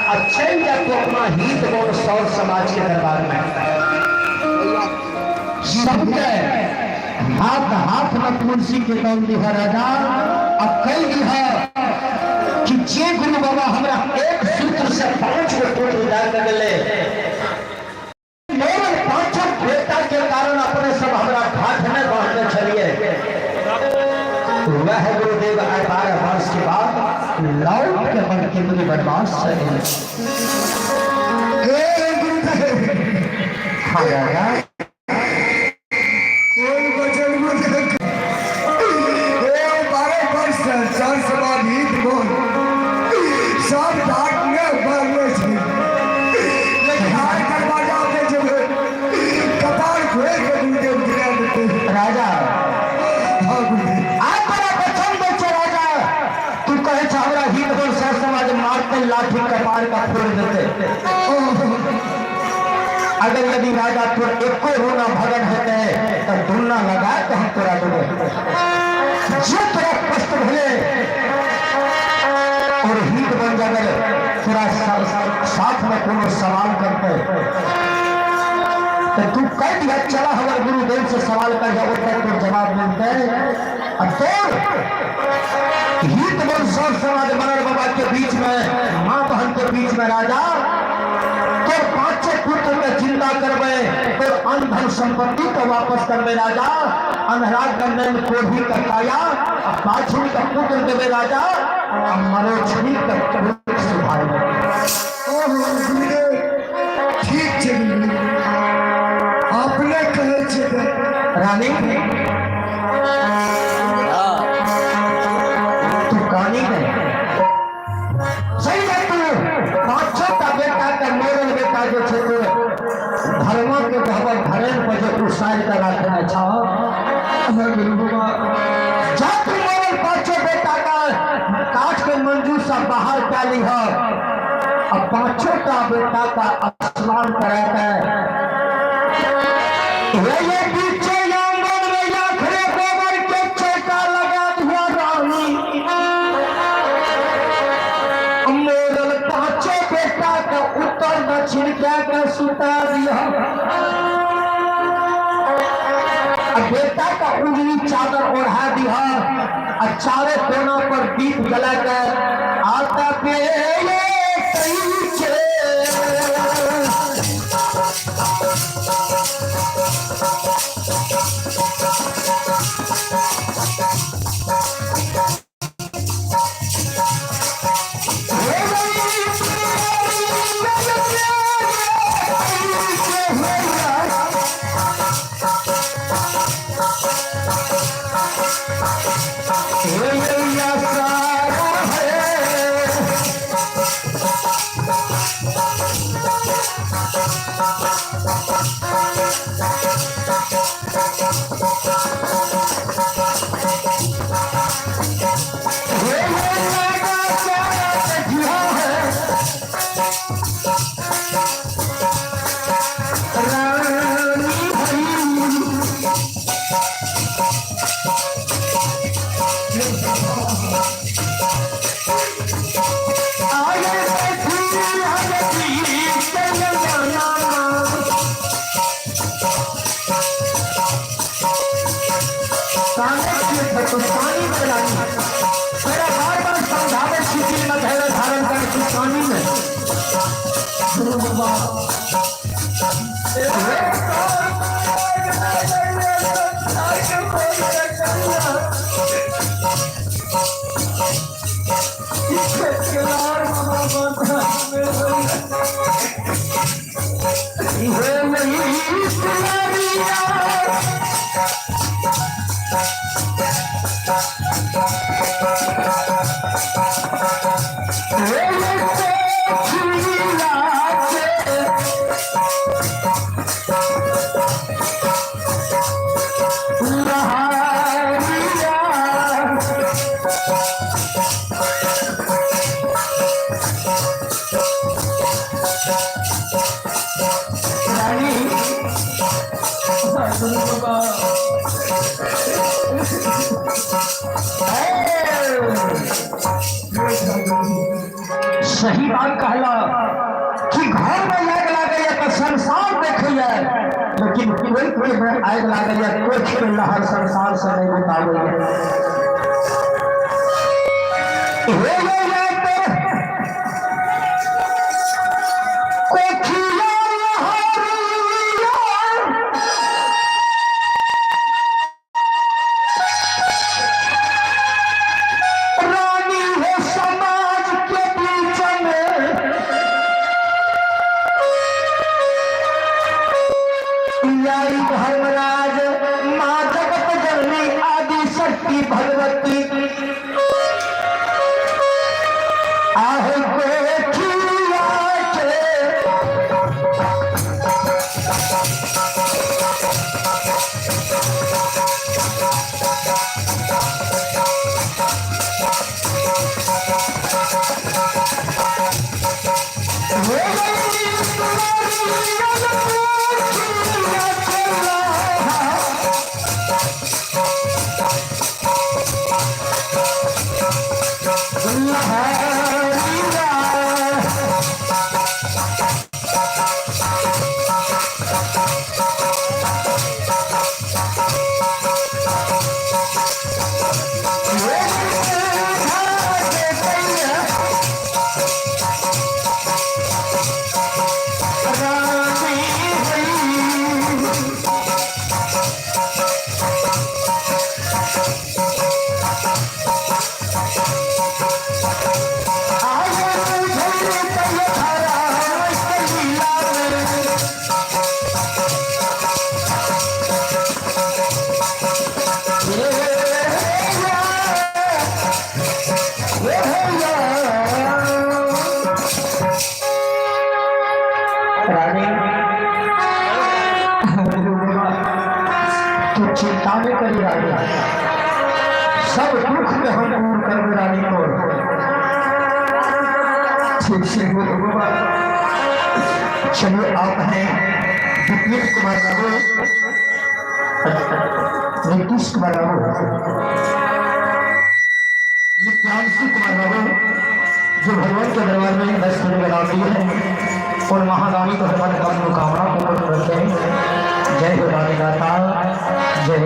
आ चलि जा तू अपना हित बोल सौर समाज के दरबार में। सबके हाथ हाथ में तुलसी के दौड़ दिह राजा, आ कह दिह कि जे गुरु बाबा हमरा एक सूत्र से 5 गो पुत्र दे के गेले, मोर पांचों बेटा के कारण अपने सब हमरा घाट में बढ़ने चलिए। वह गुरुदेव आए 12 वर्ष के बाद लौट के मन के मुनि वनवास से ए गुरुदेव। हाँ राजा। कोई वचन गुरुदेव, ए 12 वर्ष से चार समाज हित बोल सब घाट में बढ़ले छै, लेकिन आइ दरवाजा पे जेबै कपार खोल के गुरुदेव गिरा देते। राजा। हाँ गुरुदेव। आज बड़ा वचन दै छै राजा, तू कहे छ हमरा हित बोल सर समाज मारते लाठी कपार का फोड़ देते। अगर यदि राजा तोर एको रोना भगन होते तो दुन्ना लगा के हम तोरा देबे। जे तोरा कष्ट भेले और हित बन जाबे, तोरा साथ में कोनो सवाल करते तो तू कह दिया चला हमारे गुरुदेव से सवाल कर जाओ, तो जवाब मिलते। और तोर हित बन सब समाज मनर बाबा के बीच में, माँ बहन के बीच में राजा तो पांचों पुत्र के चिंता करबे, तो अन्न धन संपत्ति को वापस करबे राजा, अंधरा का नैन कोढ़ी का काया बाछुन का पुत्र देवे राजा, मरोछनी का पुत्र सुधारबे। ओहो गुरुदेव, ठीक छै गुरुदेव, अपने कहै छै तऽ। रानी, तू कानी में सही है, तू पांचों का बेटा का मोरल बेटा जो छे तू धर्मों के गहबर धरेन पर जो तू साइड का रखने छा। हाँ गुरु बाबा। जा तू मोरल पांचों बेटा का काट के मंजूर सा बाहर डाली है अब पांचों का बेटा का स्नान कराता है। ये पीछे आंगन में आखरे गोबर के चौका लगा दिया रानी, मोरल पांचों बेटा का उत्तर दक्षिण क्या का सुता दिया, बेटा का उजली चादर ओढ़ा दिया और चारों कोना पर दीप जला कर आता पे ये पीछे। मेरा बार बार समझावे शिथिल में धैर्य धारण कर तू पानी में। गुरु बाबा। सही बात कहला कि घर में आग लागैया तऽ संसार देखैया, लेकिन कोई कोई में आग लागैया कोई के लहर संसार से नहीं बताबैया। हे हे हे कोठिया लहरिया रानी है समाज के बीच में, आई धर्मराज माँ जगत जननी आदि शक्ति भगवती आहे कोठिया के। रानी तू चिंता में करी रानी, सब दुख में हम दूर करबे रानी को। ठीक से बोलो बाबा। चलिए आप हैं विपिन कुमार बाबू, नीतीश कुमार बाबू, नित्यांशु कुमार बाबू जो भगवान के दरबार में 10 रुपये लगा दिए हैं और महारानी को भगवान का मनोकामना पूर्ण रखें। जय हो रानी दाता जय।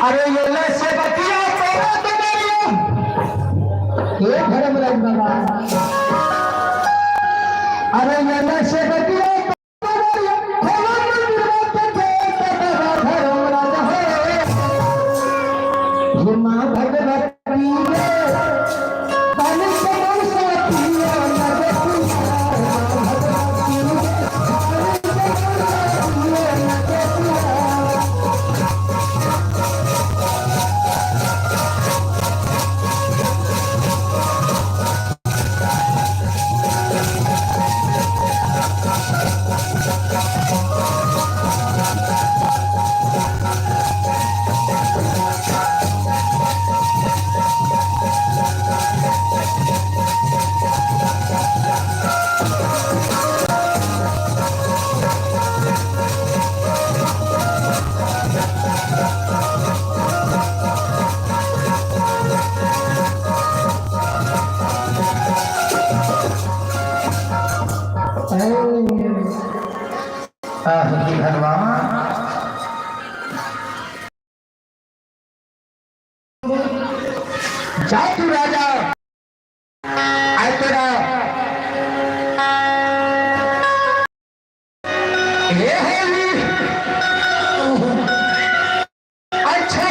अरे ये ले से बतिया तोरा दुनिया हे धर्मराज बाबा। अरे ये ले से बतिया तोरा खोलो मंदिर के गेट बाबा धर्मराज हो। हे माँ भगवती रे बन कमल साथिया नगतिया, माँ भगवती रे बन कमल साथिया नगतिया। हे भगवान जा तू राजा आए तेरा हे होली अच्छा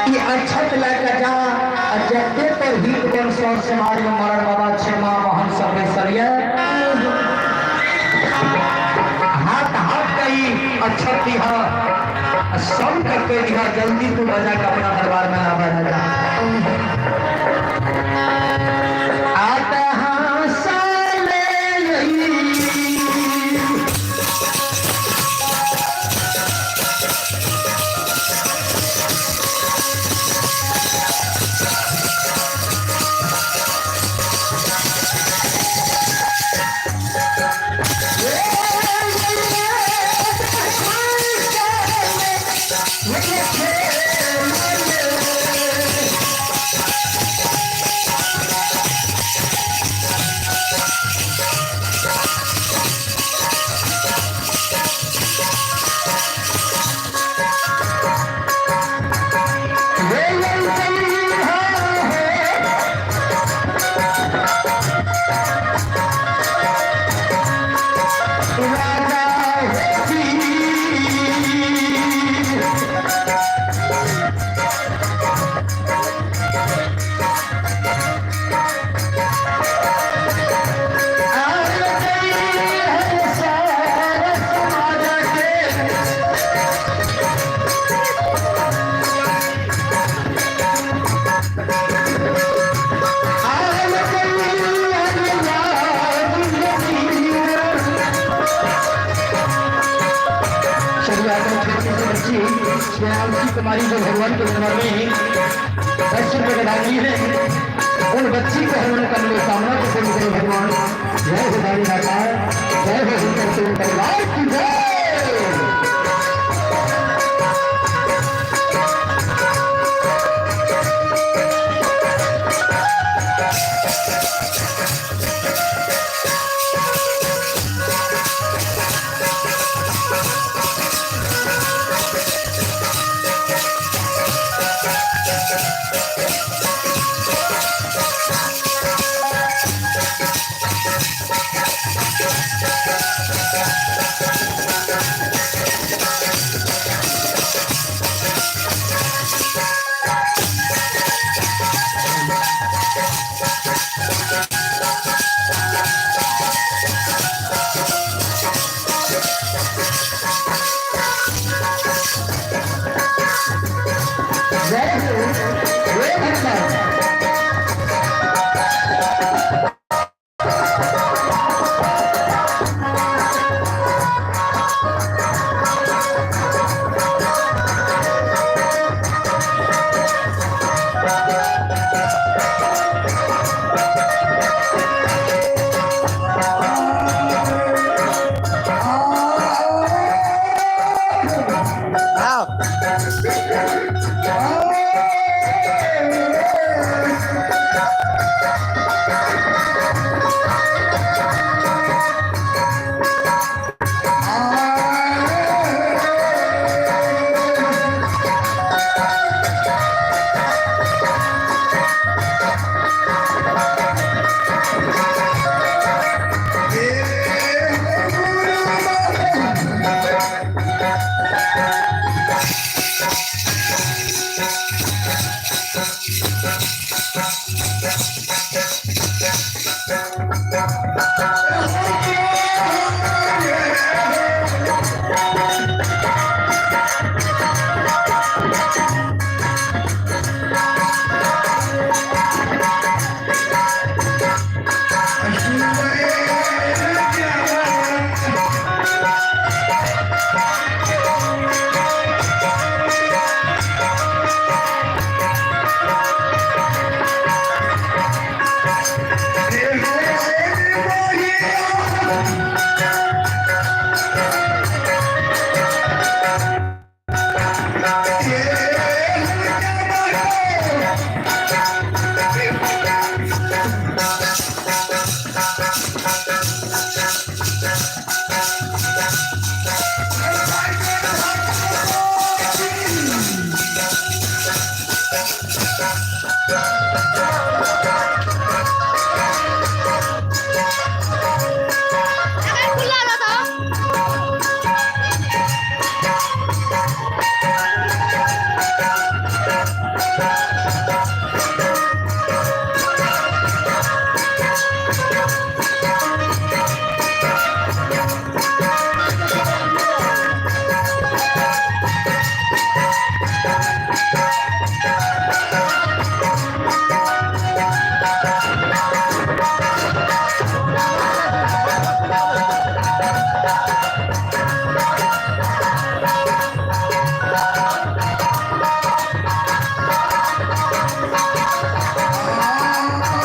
ये अक्षत लेकर जा और जगते पर हित बन सौ समाज में मरण बाबा क्षमा मोहन सब सरिया हाथ हाथ का ही अक्षत दिहा सब करके दिहा जल्दी तू राजा का अपना दरबार में आवा राजा। आता हंसले Yeah. चलिए आते हैं छोटी सी बच्ची श्रेयांशी कुमारी जो भगवान के दरबार में 10 रुपये का दान दी है, उन बच्ची को हनुमान का मनोकामना को पूर्ण करो भगवान। जय हो दानी दाता, जय हो शंकर सिंह परिवार की जय।